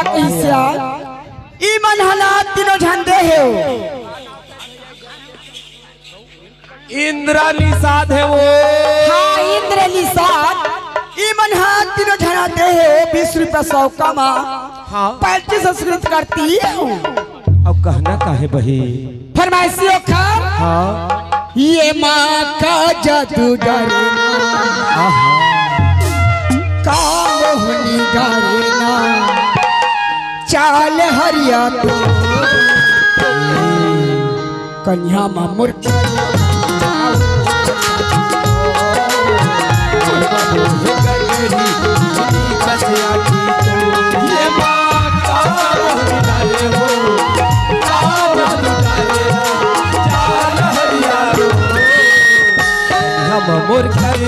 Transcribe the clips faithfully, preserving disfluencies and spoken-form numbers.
कइसे आ? ई मन ह ना तीनों झन दे हे। इंद्र निषाद हे वो। हाँ, इंद्र निषाद। ई मन ह तीनों झन दे हे बीस रुपया सौ कमा। हाँ। पच्चीस संस्कृत करती हूँ। अब कहना काहे बही? फरमाइशी ओखर। हाँ। ये माँ का जादू डरना, आहा। का मोहनी डरना, चाल हरिया तो कन्या मा मूर्ख। हम मोर कर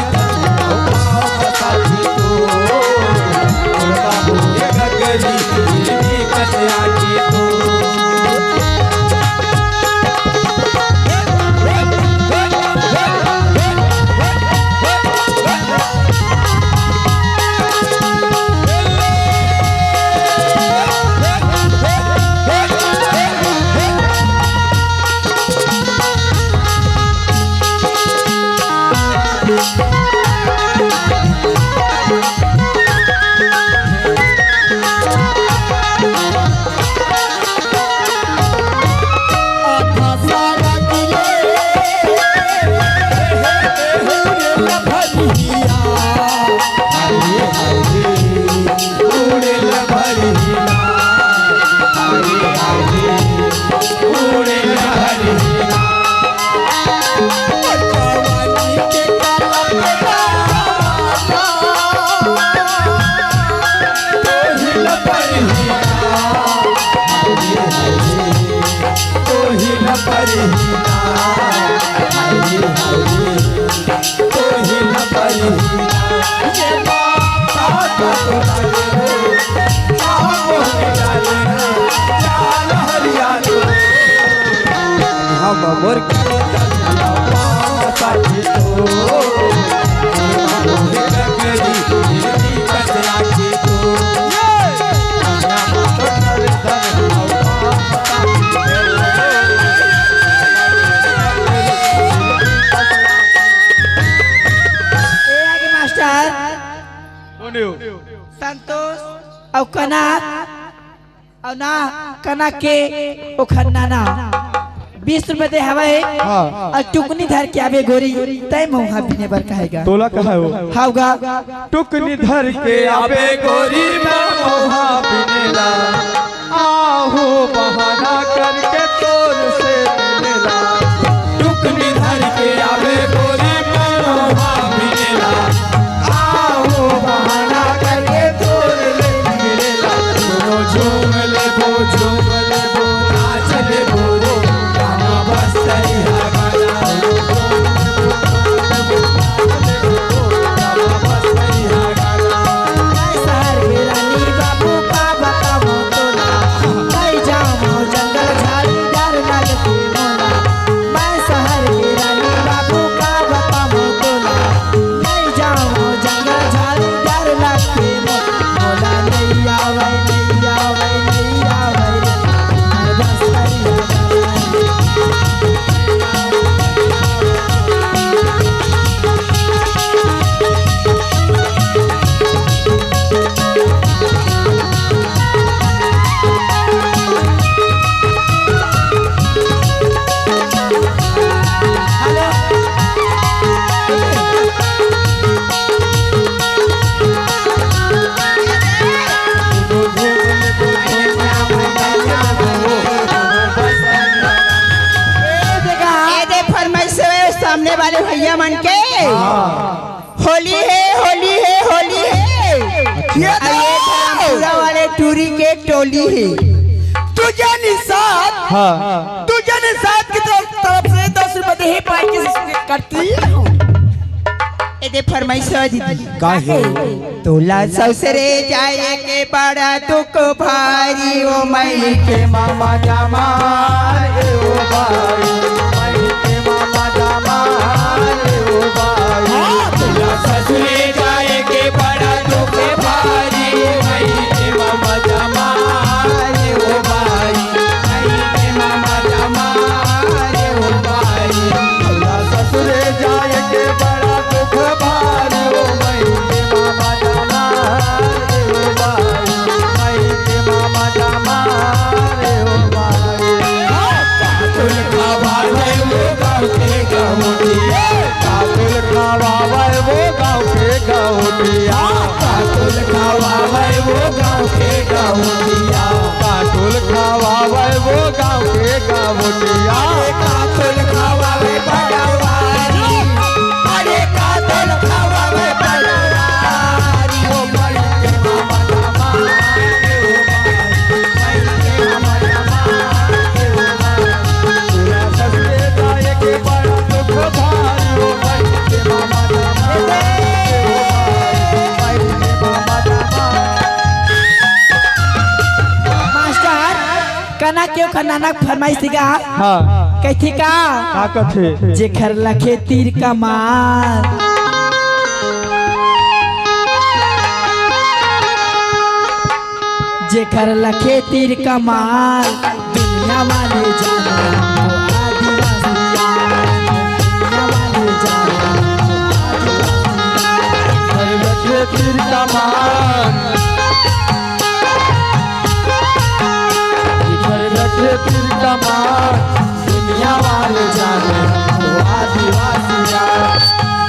हम मोर ए आगे मास्टर। कोन हे वो? संतोष अउ कनक अउ ना कनक के ओखर नाना बीस रुपया दे हवय। हाँ। अउ टुकनी धर के आबे गोरी, तैं मउहा पीने बर कहेगा। तोला कहा वो? हाव गा। टुकनी धर के आबे गोरी, मैं मउहा पीने ला। आहो बहाना करके तोर से मिले ला। टुकनी धर के आबे गोरी, मैं मउहा पीने ला। आहो बहाना करके तोर ले मिले ला। दोनों झूम लेबो, झूम लेबो, नाच लेबो रो, गाना बस तैयार। ए दे फरमाइश हे सामने वाले भैया मन के। होली हे, होली हे, होली हे। ये अरे तो धरमपुरा वाले टूरी के टोली हे। तुझे निषाद, हाँ। तुझे निषाद की तरफ, तरफ से दस रुपए दे ही पाई की करती हूँ। ए दे फरमाइश हे दीदी। का हे? तोला ससुरे जाए के बड़ा दुख भारी, ओ मई के मामा जमाए, ओ भाई, मई के मामा जमाए, ओ भाई। हाँ, तोला ससुरे जाए के बड़ा दुख भारी, ओ मई के मामा जमाए। खवावे वो गाँव के गौटिया। कातुल खवावे वो गाँव के गौटिया। कातुल खवावे वो गाँव के गौटिया। कातुल खवावे वो गाँव के गौटिया। अरे कातुल खवावे पटवारी। अरे कातुल खवावे पटवारी। ओ बड़ी के मामा दामा। मास्टर, कना के ओखर नाना के फरमाइश दिगा। हाँ। कहिथे का? का कथे? जेखर लखे तीर कमान। जेखर लखे तीर कमान, दुनिया वाले जाने हमको आदिवासिया। दुनिया वाले जाने हमको आदिवासिया। जेखर लखे तीर कमान, जेखर लखे तीर कमान, दुनिया वाले जाने हमको आदिवासिया।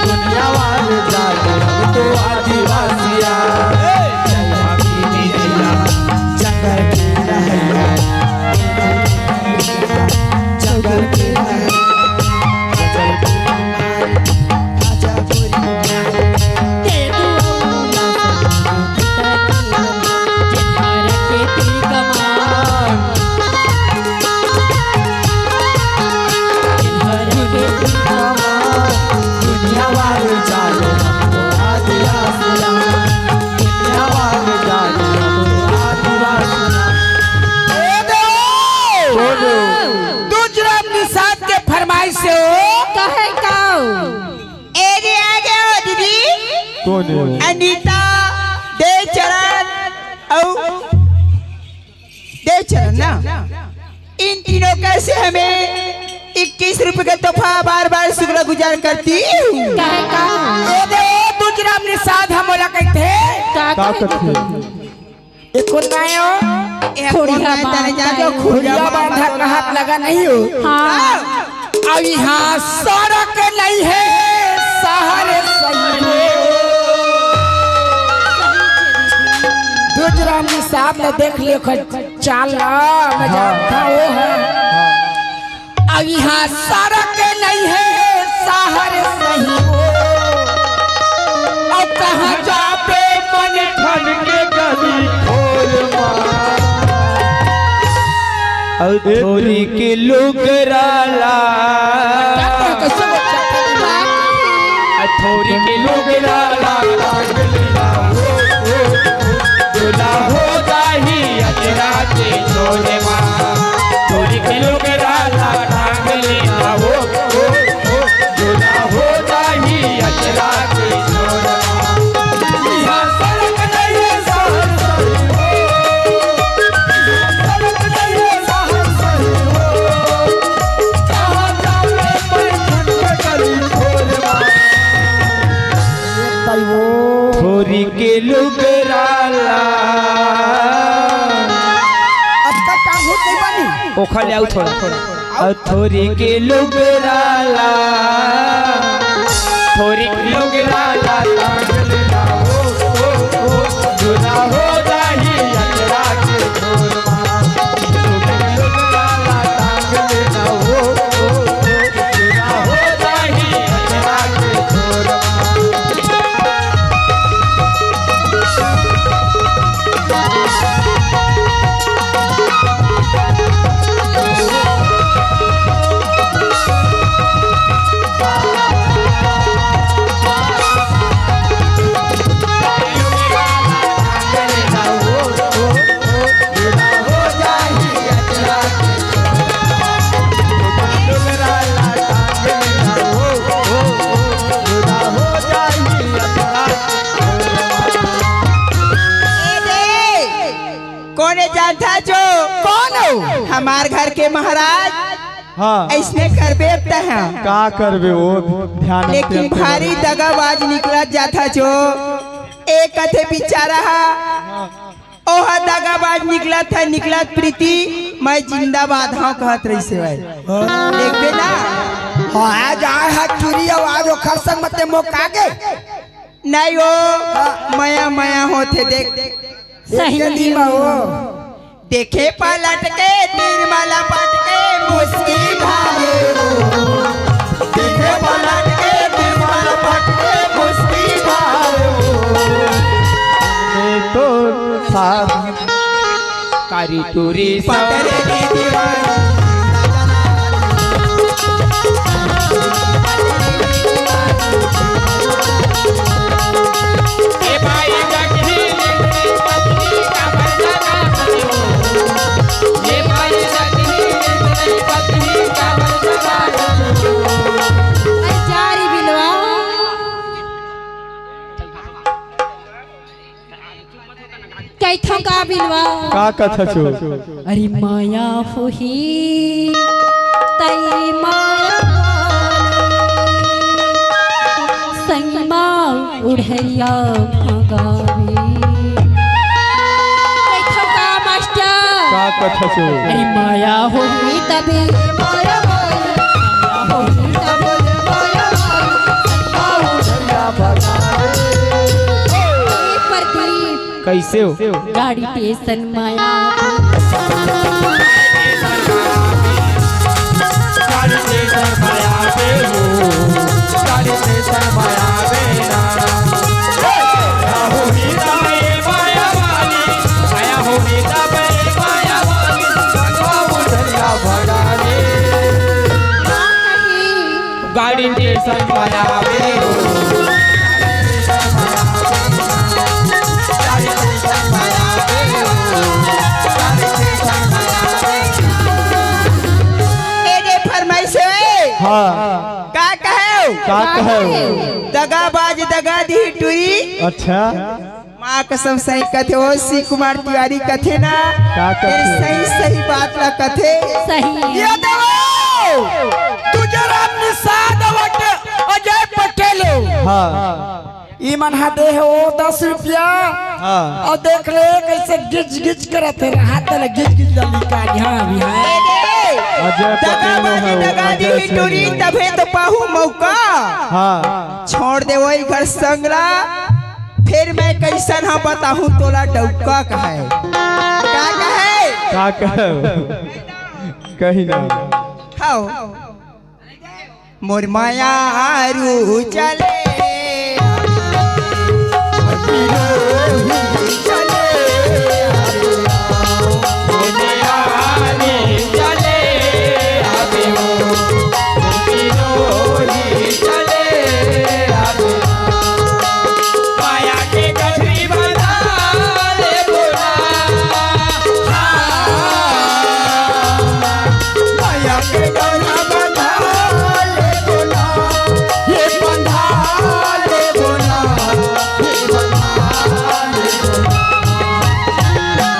दुनिया वाले जाने हमको आदिवासिया। जंगल के रहैया, जंगल के रहैया। दुजराम निषाद के फरमाइश से हो। कहे का? ए रे, आ गए हो दीदी। कौन है? अनीता, देवचरण, अउ देवचरण ना, इन तीनों कैसे हमें इक्कीस रुपए का तोहफा बार बार शुक्रगुजार करती हूँ। कहे का? ए दे, दुजराम निषाद हम बोला कहते हैं। का का कथे? कथे? एको नायो, ए खोड़िया कौन है? तने बांधा जाके है। खोड़िया बांधा का हाथ लगा नहीं हो। हाँ। अब यहाँ सड़क नहीं है, शहर सही है। दुजराम निषाद ने देख लियो, खन चाल ला, मैं जानता वो है। अब यहाँ सड़क नहीं है, शहर सही हो। अब कहाँ जाबे मन ठन के गली खोर मा। अउ थोरी के लुगरा ला। कैसे बच्चा? अ थोरी के लुगरा ला, टांग लीला हो, हो, हो, दूल्हा हो जाही अचरा के छोरे मा। थोरी के लुगरा ला, टांग लीला हो, हो, हो, दूल्हा हो जाही अचरा के छोरे मा। इहाँ सड़क नहीं है, शहर सही हो। थोरी के लुगरा ला। अब तक काम होत नहीं बानी। ओखा ले आऊ थोड़ा, थोड़ा। अउ थोरी के लुगरा ला, थोरी के लुगरा ला, टांग लेना हो, हो, हो, जुदा हो जाही अचरा के छोर मा। थोरी के लुगरा ला, टांग लेना हो, हो, हो, जुदा हो जाही अचरा के छोर मा। ए दे, कोने जानथा जो? कौन हो? हमार घर के महाराज। हाँ। ऐसने करबे अब तहाँ। का करबे वो? ध्यान लेकिन भारी दगाबाज निकलत जाथा जो। ए कथे बिचारा हा। ओहा दगाबाज निकलत हे, निकलत प्रीति। मैं जिंदाबाद हंव कहत रहिसे भाई। देखबे ना। हाँ, आज आए हा टूरी अउ आज ओखर संग मते मोका के। नहीं ओ, मया मया होथे देख। सही। जल्दी मा हो। देखे पलट के तीर मा लपट के मुस्की भावे हो। देखे पलट के तीर मा लपट के मुस्की भावे हो। मैं तो साथ कारी टूरी सब पतरे की दीवानी। अरे जा रे बिलवा। कहिथों का बिलवा? का कथचो? अरे माया होही तई माया संगमा उढ़ैया भगावे। कहिथों का मास्टर? का कथचो? अरे माया होही तबे माया होही, माया होही तबे माया होही। ए प्रदीप, कइसे हो? गाड़ी स्टेशन माया। गाड़ी स्टेशन माया पे हो, गाड़ी स्टेशन माया पे ना। आया हो मीता बे माया वाली, आया हो मीता बे माया वाली, बाबू धनिया भगा ले। गाड़ी स्टेशन पर आवे हो। ए दे फरमाइश हे। हाँ। का कहे हो? का कहे हो? दगाबाज दगा दी टुरी। अच्छा। माँ कसम सही कथे, ओ शिव कुमार तिवारी कथे ना, का कथे? सही सही बात ला कथे। सही। ये देवो, तुझे राम निषाद अवट अजय पटेल। हाँ। ई मन हा दे हे ओ दस रुपया। हाँ। अउ देख ले कइसे गिज गिज करत हे, हाथ ले गिज गिज लली का यहाँ भी है। ए दे, अजय पटेल दगाबाजी है, दगा दी अजय टुरी, सिंह। तभे तो पाहू मौका। हाँ। छोड़ दे वही घर संगला। फेर मैं कइसन हा बताहूँ तोला डौका कहे। का कहे? का कहे? कही ना। हव। मोर मयारू चले।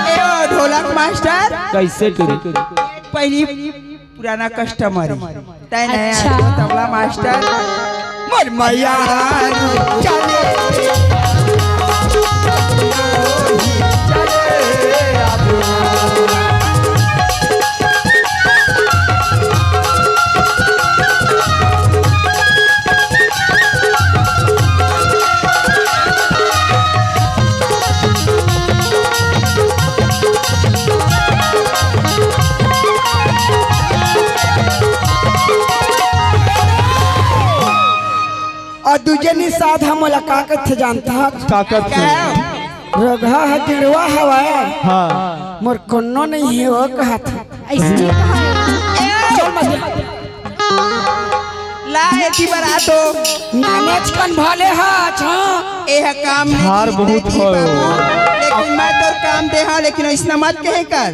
ए ओ ढोलक मास्टर, कइसे टुरी? पहिली पुराना कस्टमर, तैं नया अच्छा। तबला मास्टर। मोर मयारू चले। अउ दूजे निषाद हा मोला का कथे जानथस? का कथे? रोगहा हा गिड़वा हवय। हाँ। मोर कोनो नइ हे ओ कहत हे। अइसने कहा हे। चल मत। ला एती बर आ तो। नानच कन भाले हा, अच्छा। एह काम नहीं झार की बहुत देखी हो। बाबू। लेकिन मैं तोर काम दे हंव, लेकिन अइसना मत कहे कर।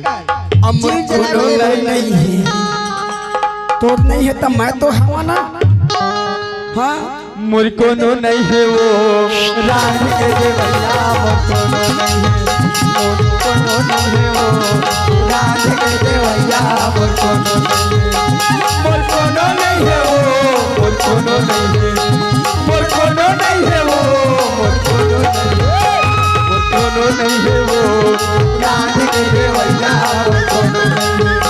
अब मोर कोनो लई नइ हे। तोर नइ हे त मैं तो हवं ना। हाँ। मोर कोनो नइ हे वो राज के देवैया, मोर कोनो नइ हे, मोर कोनो नइ हे वो राज के देवैया, मोर कोनो नइ हे। मोर कोनो नइ हे वो, मोर कोनो नइ हे, मोर कोनो नइ हे वो, मोर कोनो नइ हे, मोर कोनो नइ हे वो राज के देवैया, मोर कोनो नइ हे।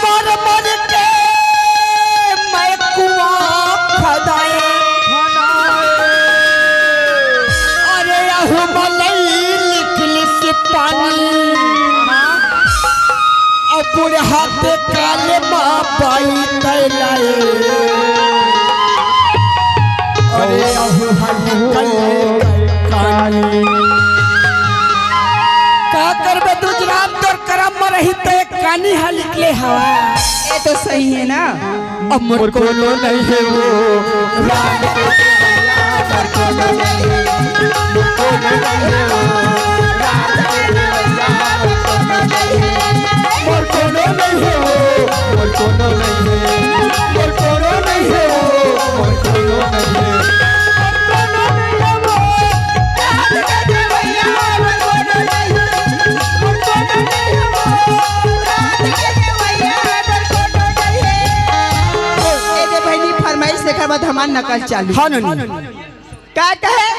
मर मर के मैं कुआं खदाए। अरे अहू मलई निकलिस पानी। अब बुढ़ाते काल मा बाई तैलाए। अरे अहू हल निकल कानी। का करबे दुजराम, तोर करम म रही त एक कानी ह निकले हवा। ये तो सही है ना। अब मोर कोनो नहीं है वो, राम के देवैया, मोर कोनो नहीं है वो, राम के देवैया, मोर कोनो नहीं है वो, मोर कोनो नहीं है, मोर कोनो नहीं है वो, मोर कोनो नहीं है। ए दे बहिनी, फरमाइश देखे बाद हमार नकल चालू। हाँ, ननी। का कहे?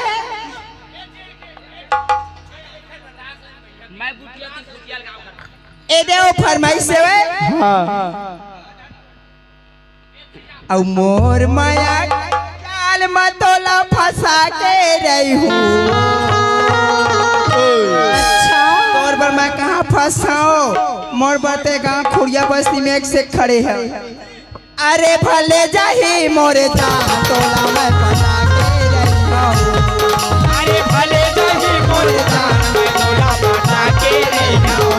ए दे, ओ फरमाइश से वे। हाँ। अउ मोर माया के जाल म तोला फंसा के रही हूँ। अच्छा। तोर बर मैं कहाँ फंसाओ? मोर बर ते गाँव खुड़िया बस्ती में एक से खड़े है। अरे भले जाही मोरे जान, तोला मैं फंसा के रही हूँ। अरे भले जाही मोरे जान, मैं तोला फंसा के रही हूँ।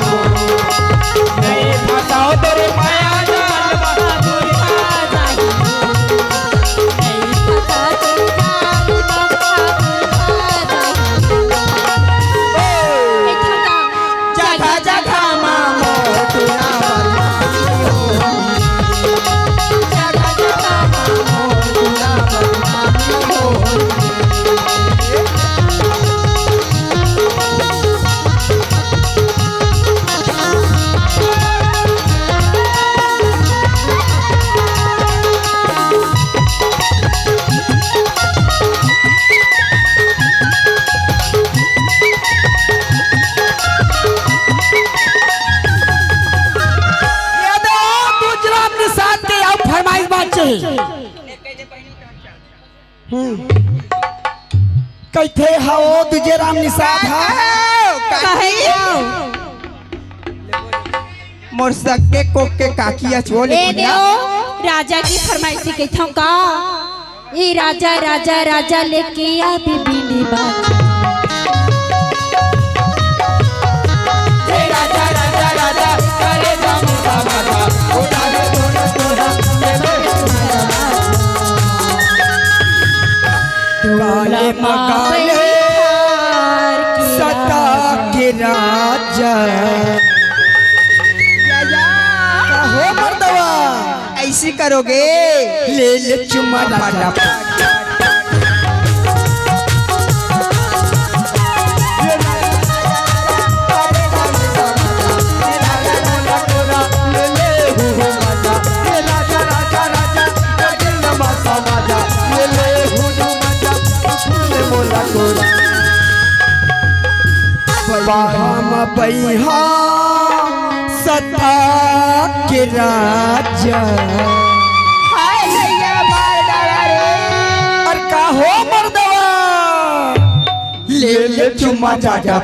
नहीं फंसाओ तोरे माया जाल। जगह जगह मा मोर टूरा बदनामी हो। जगह जगह मा मोर टूरा बदनामी हो। ये दे ओ दुजराम निषाद के अउ फरमाइश बात चाही। हम्म। कहिथे हव दुजराम निषाद हा। कही। मोर सक्के कोक के काकी अचवो ले ए दुनिया। देव, राजा की फरमाइशी कहिथंव का? ए राजा, राजा, राजा लेके आ बीबी ने बाजा। ए राजा, राजा, राजा, करे जाम का बाजा, ओ राजा, तोरा, तोरा, ए राजा। काले मकाले सता के राजा। या, या। का हो मर्दवा? ऐसी करोगे? ले ले चुम्मा राजा। बाहा म बइहा सता के राजा। हाय भैया, मार डाला रे। अरे का हो मर्दवा? ले ले चुम्मा चाटा।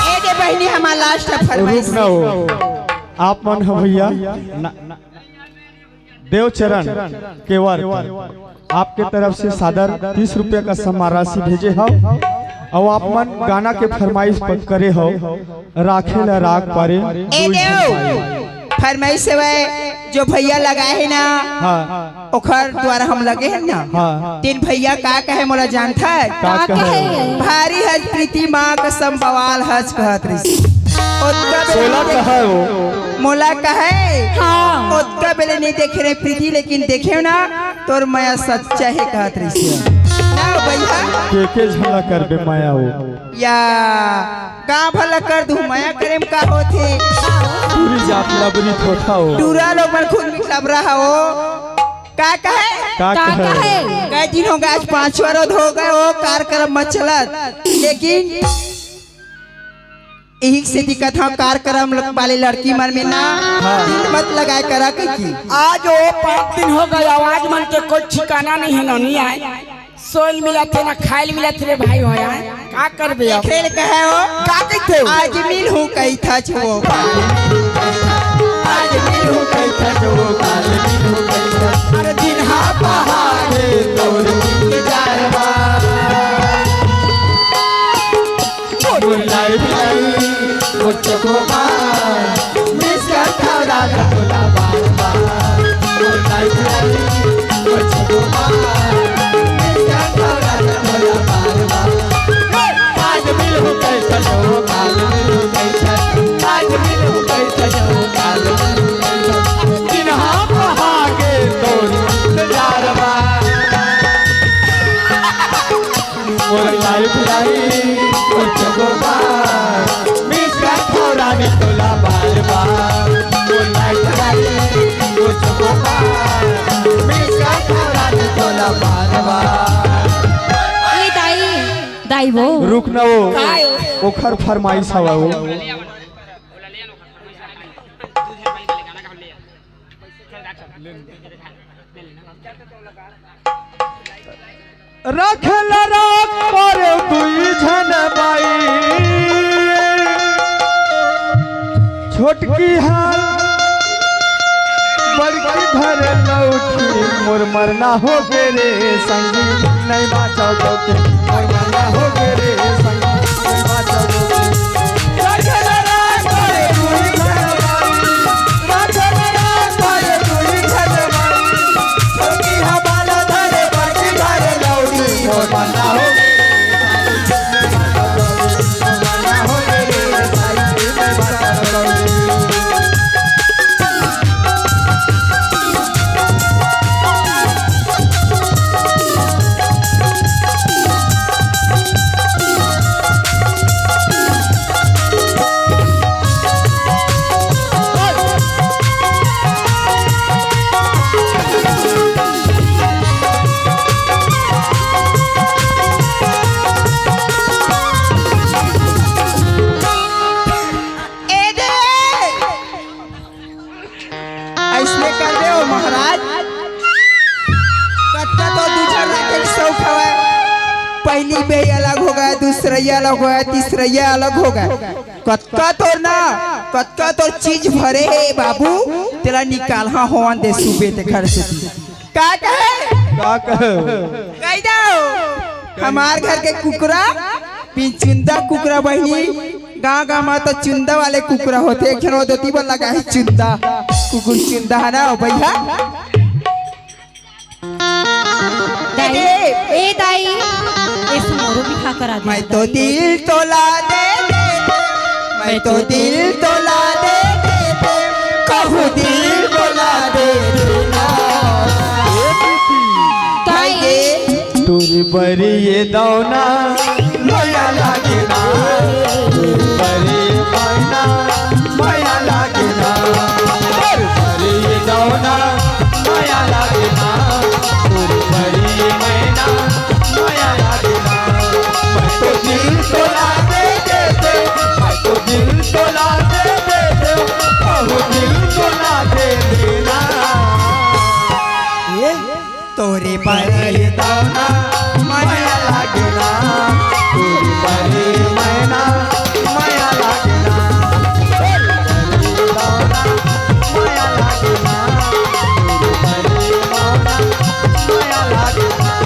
ए दे बहिनी, हमार last फरमाइश। रुक ना हो, आप मन ह भैया ना, देवचरण केवल आपके तरफ से सादर तीस रुपया का सम्मान राशि भेजे हव। अउ आप मन गाना के फरमाइश प-, करे हो, राखे ला राख पारे, ए दुई देव, झन भाई। फरमाइश हवय, जो भैया लगाए हे ना, हाँ। ओखर द्वारा हम लगे हन ना। हाँ। तेन भैया का कहे मोला जानथस? का का कहे? कहे? भारी हस प्रीति माँ कसम बवाल हस कहत रहिस। ओतका बेर सोला कहे हो। मोला कहे? हाँ। ओतका बेले नइ देखे रहेंव प्रीति, लेकिन देखेंव ना, तोर मया सच्चा हे कहत रहिस। ना भैया। के के झन ला करबे मया हो। या, गाँव भर ला कर दूँ, मया करे म का होथे? पूरी जात लबरी थोथा हो। टूरा लोग मन खुद में लबरा हो। का कहे? का का कहे? कहे? कई दिन हो गए, आज पांचवा रोज हो गए, वो कार्यक्रम में चलत। लेकिन इही से दिक्कत हम कार्यक्रम वाले लड़की मन में ना हाँ। दिल मत लगाए करा कहिके। आज वो पांच दिन हो गए, आवाज मन के कोई ठिकाना नहीं है, ना नहीं आए। सोइल मिलत हे ना खाइल मिलत हे रे भाई हो यार, का करबे अब? खेल कहे हो? का कहिथे हो? आज मिलहूँ कहिथस वो। आज मिलहूँ कहिथस वो, काल मिलहूँ कहिथस। अरे दिन हा पहाड़े तोर इंतजार बा। मोर लाइफ लाइन, मोर चकोबा। मिस का खौरा ना तोला बार बार। मोर लाइफ लाइन, मोर चकोबा। मिस का खौरा ना तोला बार बार। आज मिलहूँ कहिथस वो, काल मिलहूँ कहिथस। आज मिलहूँ कहिथस वो, काल मिलहूँ कहिथस। दिन हा पहाड़े तोर इंतजार बा। मोर लाइफ लाइन, मोर चकोबा। मिस का खौरा ना तोला बार बार। मोर लाइफ लाइन, मोर चकोबा। मिस का खौरा ना तोला बार बार। ए दाई, दाई वो। रुक ना वो। काय? ओखर फरमाइश हवा वो। रखल राख पर दुई झन बाई, छोटकी हा बड़की धर लौठी। मोर मरना हो गे रे संगी, नहीं बाँचव गौती। मोर मरना हो गे रे संगी, नहीं बाँचव गौती। ए दे! अइसने कर दे ओ महाराज। कतका तो दू झन रखे के शौक हवय। पहली बेई अलग हो गए, दूसरैया अलग हो गए, तीसरैया अलग हो गए। कतका तोर ना, कतका तोर चीज भरे हे बाबू, तेला निकाल, हाँ, होवन दे सुबे ते घर से। का कहे? का कहे? कहि दो, हमार घर के कुकरा, पिन चुंदा कुकरा बहिनी, गाँव गाँव म तो चुंदा वाले कुकरा होथे, एक झन वो दोती बर लगा हे चुंदा, कुकुर चुंदा है ना, ओ भैया। दाई, ए दाई, ए सुमोरो बिहा करा दे। मैं तो दिल तोला दे दे, मैं तो दिल तोला दे दे, कहूँ दिल तोला दे देना। काहे? तोर बरी ये दौना मया लागे ना, तोर बरी ये दौना मया लागे ना, तोर बरी ये दौना मया लागे ना, तोर बरी ये मैना मया लागे ना। मैं तो दिल तोला दे दे दे, मैं तो दिल तोला दे दे दे, कहूँ दिल तोला दे देना। ये तोरे बर ये दौना मया लागेला, तोरे बर ये मैना मया लागेला, तोरे बर ये दौना मया लागेला, तोरे बर ये दौना मया लागेला।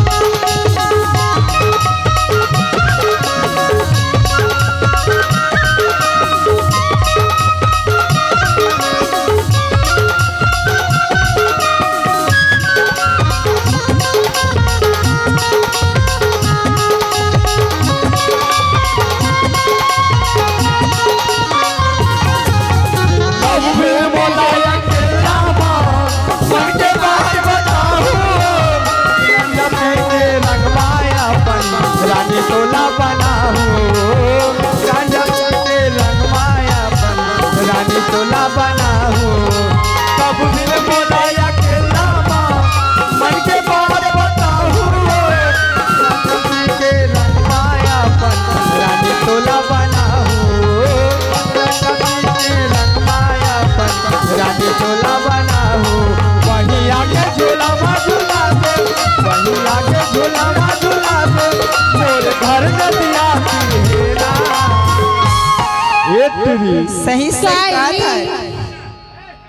ए टुरी। सही, सही बात है।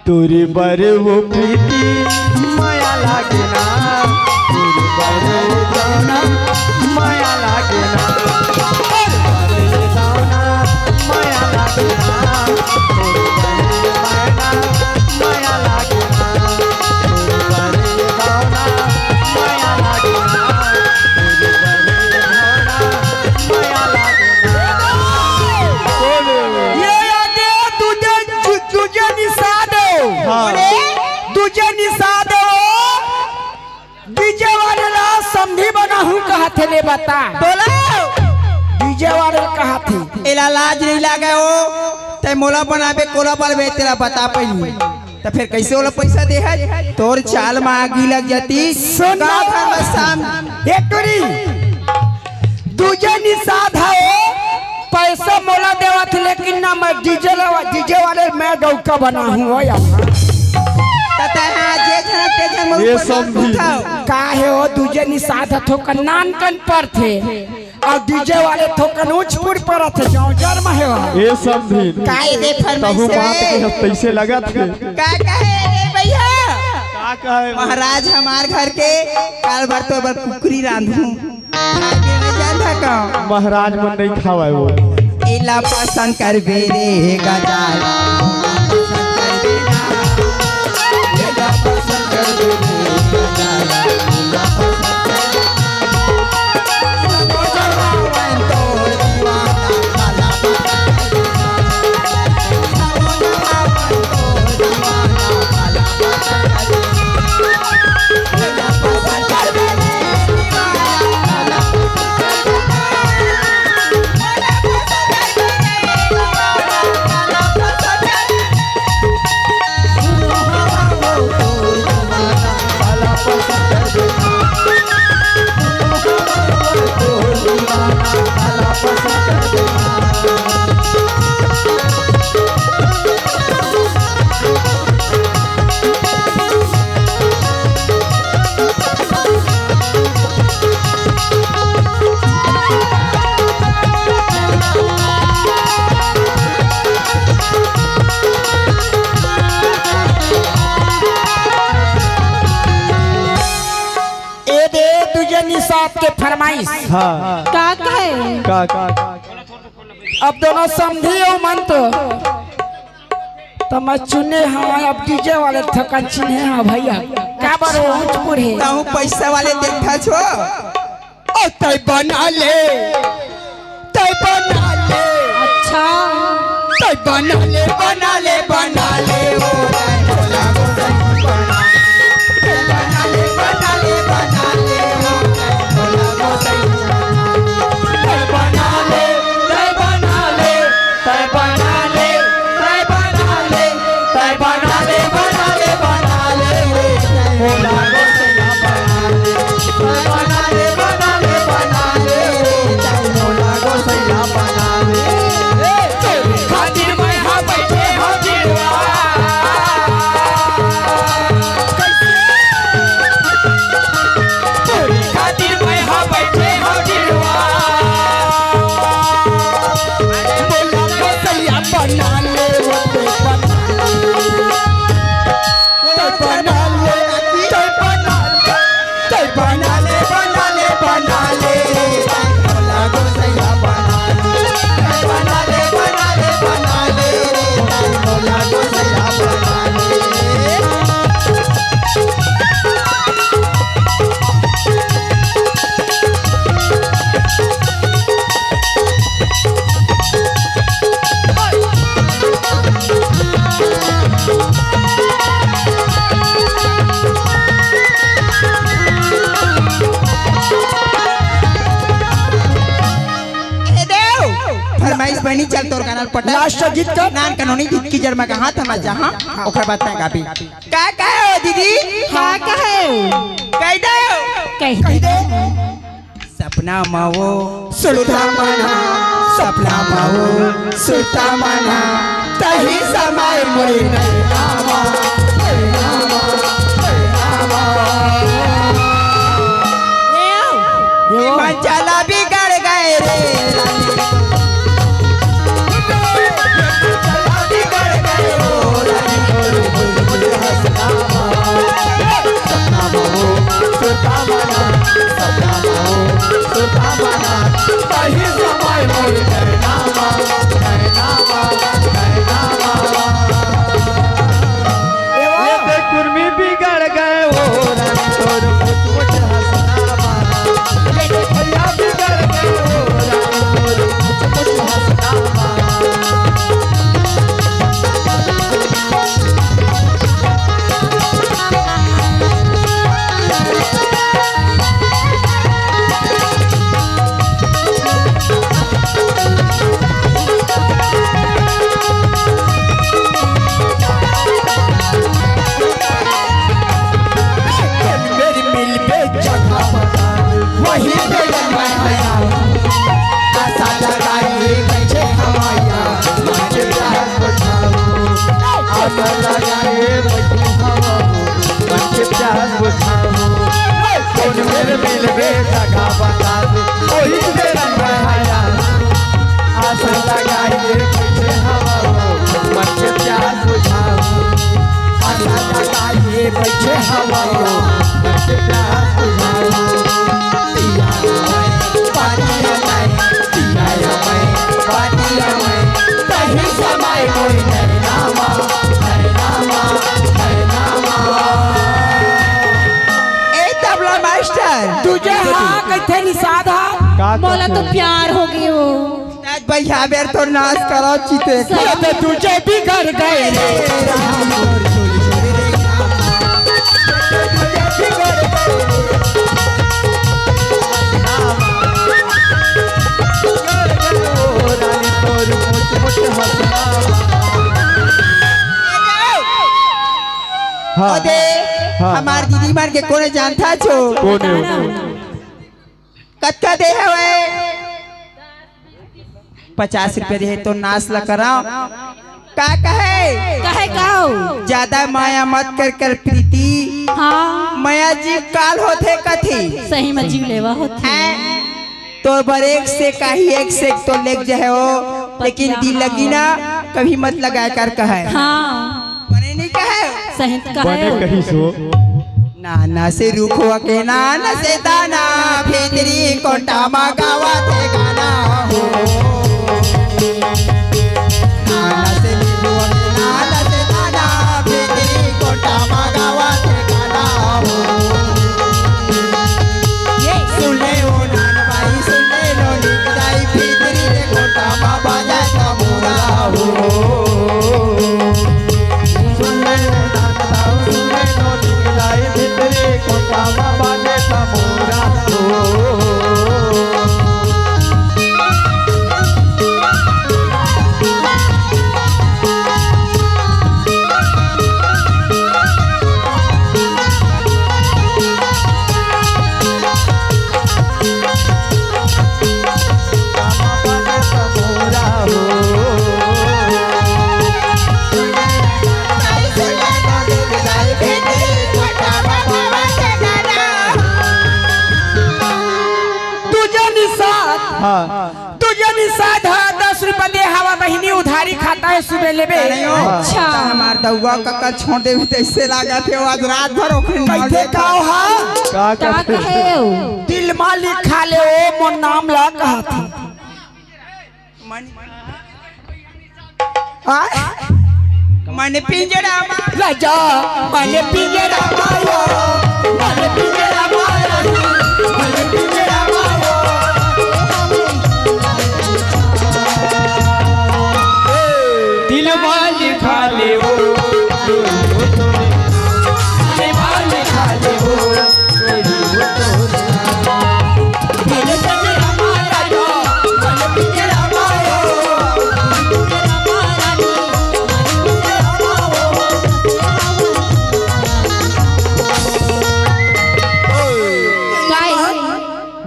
तोरे बर वो प्रीति मया लागे ना, तोरे बर वो जौना मया लागे ना, तोरे बर वो जौना मया लागे ना, तोरे बर वो जौना मया लागे ना, तोरे बर वो जौना मया लागे ना, तोरे बर वो जौना मया लागे ना। ये आगे तुझे तुझे निषाद हो। हाँ। बोले, तुझे निषाद हो। डीजे वाले ला समधी बनाहूं कहाथे, ले बता। बोलो। डीजे वाले कहाथे। एला लाज नहीं लागे हो, तै मोला बनाबे कोला बलबे तेला बता पहली। त फिर कैसे ओला पैसा दे है? तोर चाल में आगी लग जाती। सुन का ना। धर्म शाम? एक टुरी। तुझे निषाद है, पैसा मोला देवत, लेकिन ना मैं डीजे लवा, डीजे वाले मैं डौका बनाहूं हो यार। त तै हाँ, जे झन ते झन मुंह ये पर नाक समधी। उठाओ। का हे हो, तुझे निषाद हथो का नान कन पर थे, और डीजे वाले थोकन ऊंच पुर पर थे, जाओ जर में हे हो। ये समधी। का ये दे फरमाइश तहु बात है? के हस तैसे लगत हे। का कहे रे भैया? का कहे? महाराज हमार घर के काल बर तो बर कुकरी रांधू। खाए के नहीं जानता का? महाराज मन नहीं खावे वो। एला पसंद करबे रे गजाला। ए दे तुझे निषाद के फरमाइश। हाँ। का कहे? का, का, का? अब दोनों समधी हो मन तो, त मैं चुने हाँ, अब डीजे वाले थकन चिन्हे हाँ भैया। का बर हो ऊंच पुर हे? तहु पैसा वाले देखा छो। ओ तै बना ले, तै बना ले। अच्छा। तै बना ले, बना ले, बना ले, ओ तै भोला गोसाई बना ले। तै बना ले, बना ले, बना ले, ओ तै भोला गोसाई बना ले। तै बना ले, तै बना ले, तै बना ले, तै बना ले, तै बना ले, बना ले, बना ले, ओ तै भोला गोसैया बना ले। तै बना ले, बना ले, बना ले, ओ तै भोला गोसैया बना ले। ए, तोरे खातिर मैं हा बैठे हौं दिलवा। कैसे? तोरे खातिर मैं हा बैठे हौं दिलवा। बोला गोसैया बना ले, वो तो बना ले। तो बना ले, तो बना ले, तो बना ले, बना ले, बना ले। बोला गोसैया बना ले। तो बना ले, बना ले, बना ले। बोला गोसैया बना ले। ए देव, फरमाइश बनी, चल तोर गाना पटा। लास्ट गीत का नान कनोनी गीत की जर में कहा था मैं जहाँ, ओकर बाद मैं गाबी। का कहे हो दीदी? हाँ कहे। कह दे। कह दे। सपना मा वो सुरता मना, सपना मा वो सुरता मना, तही समय मोरे नैना मा, नैना मा, नैना मा। ये मन चला बिगड़ गए रे। थे निषाद हा। का मोला तो करथे? प्यार हो गयो। आज भैया बेर तो नाश करो चिते। ये तो तुझे बिगड़ गए रे। हाँ। अबे, हाँ। हमार दीदी मन के कोने जानता छो? कोने? कतका दे हवय? पचास रुपया दे हे तो नाश ल कराओ। का कहे? कहे का हो? ज्यादा माया मत कर, कर प्रीति। हाँ। माया जीव काल होथे कथे। सही में जीव लेवा होथे। हैं? तो बर एक से काही एक से तो लेग जाए हो, लेकिन दिल लगी ना, कभी मत लगाया कर कहे। हाँ। बने नहीं कहे। सही तो कहे बने हो। कही सो। नाना से रुखवा के नाना से दाना, भीतरी कोटा मा गावा थे गाना हो। नाना से रुखवा के नाना से दाना, भीतरी कोटा मा गावा थे गाना हो। ये सुन ले ओ नान भाई, सुन ले लो निक दाई, भीतरी रे कोटा मा बाजा तमूरा हो। तुझे निषाद, हाँ। तुझे निषाद हा दस रुपया दे हवा बहिनी उधारी खाता है सुबे लेबे। नहीं हो। अच्छा। तो हमार दउआ कका छोड़ देबे तैसे लागत है, आज रात भर ओखरे कैसे मांगे का हो हा? का का का कहे हो? दिल मा लिखा ले ओ मोर नाम ला कहत हे। मन, आ? मन पिंजरा मा राजा, मन पिंजरा मा यो, मन पिंजरा मा यो, मन पिंजरा मा यो। दिल मा लिखा ले ओ, दिल मा लिखा ले ओ।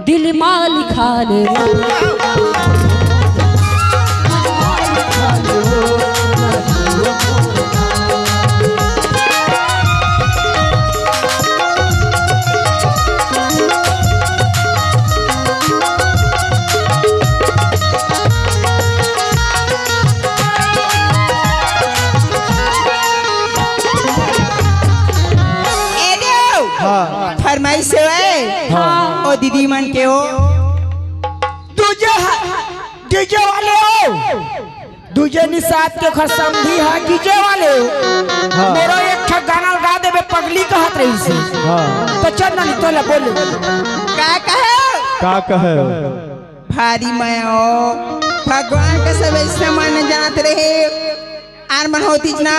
दिल मा लिखा ले। ए देव, हाँ। फरमाइश हे। हाँ। ओ दीदी मन के हो। दूजे ह-, डीजे वाले हो। दूजे निषाद के ओखर समधी ह डीजे वाले हो। हाँ। मोरो एक ठा गाना लगा देबे, पगली कहत रहिसे। हाँ। तो चल ना, तोला बोले। का कहे? का कहे? भारी मया हो, भगवान के सब ऐसे मन जानत रहे। आन मन होतीच ना,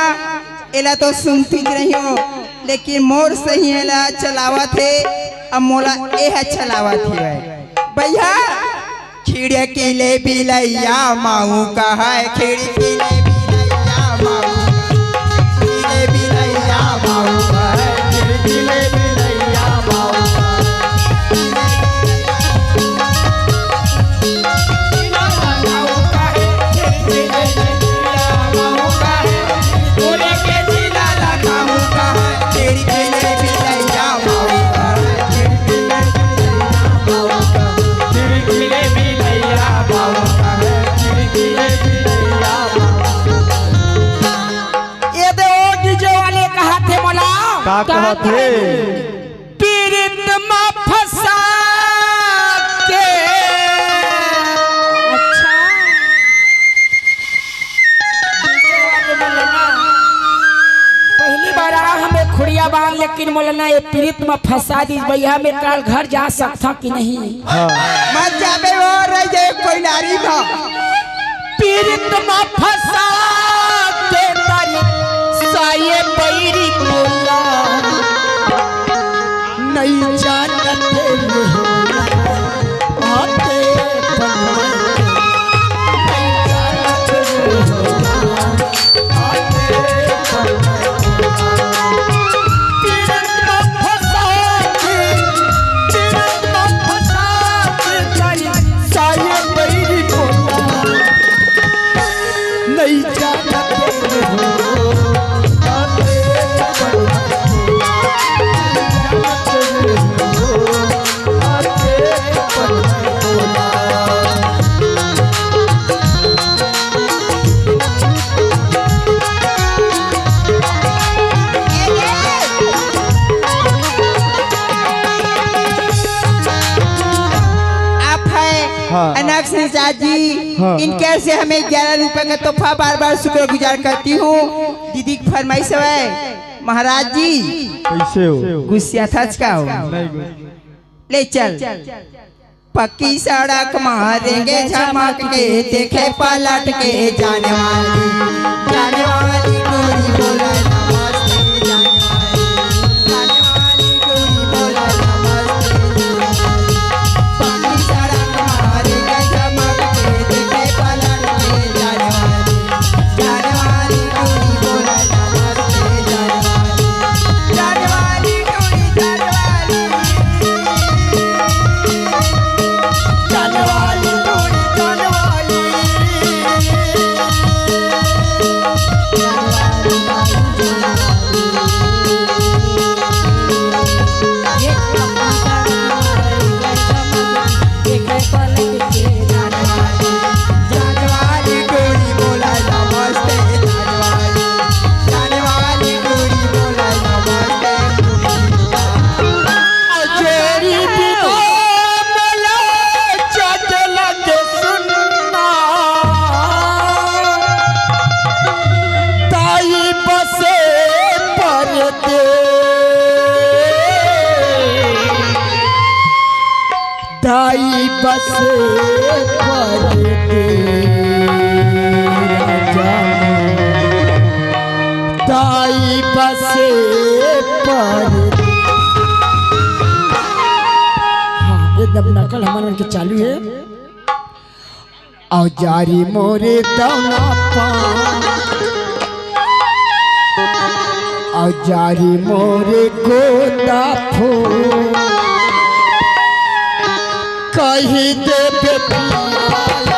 एला तो सुनतीच रहियो, लेकिन मोर सही एला चलावत हे, अब मोला एह चलावत हे। भैया, खिड़की ले बिलैया माऊ का है, खिड़की ले बिलैया माऊ, खिड़की ले बिलैया माऊ का है, खिड़की ले बिलैया माऊ का है। ये दे ओ डीजे वाले कहा थे मोला। का कहा थे? पीरित म फंसा के। अच्छा। पहली बार आया हमें खुड़िया बांध, लेकिन मोला ना ये पीरित म फंसा दिस भैया, मैं काल घर जा सकथंव कि नहीं? हाँ। मत जाबे वो, रह जाए कोई नारी था। पीरित म फंसा के तारी साये बैरी बोला, नहीं जानत रे होला। आते पल में नहीं जानत रे होला। आप है हाँ। अनक निषाद जी, हाँ, इनके हाँ। से हमें ग्यारह रुपए का तोहफा बार बार शुक्रगुजार करती हूँ। दीदी की फरमाइश है महाराज जी। कैसे हो? गुस्सा था का हो? नहीं, गुस्सा। ले चल। पक्की सड़क मारेंगे झमक के, देखे पलट के जाने वाली, जाने वाली गोरी बोला नमस्ते, जाने वाली, जाने वाली गोरी बोला नमस्ते, जाने वाली। पक्की सड़क मारेंगे झमक के, देखे पलट के जाने वाली, जाने वाली गोरी बोला नमस्ते, जाने वाली। दाई बस परदेस राजा, दाई बस परदेस। हाँ, एकदम नकल हमन के चालू है। औजारी मोरे दौना पा, औजारी मोरे गोदा फूल, कही देबे पियाला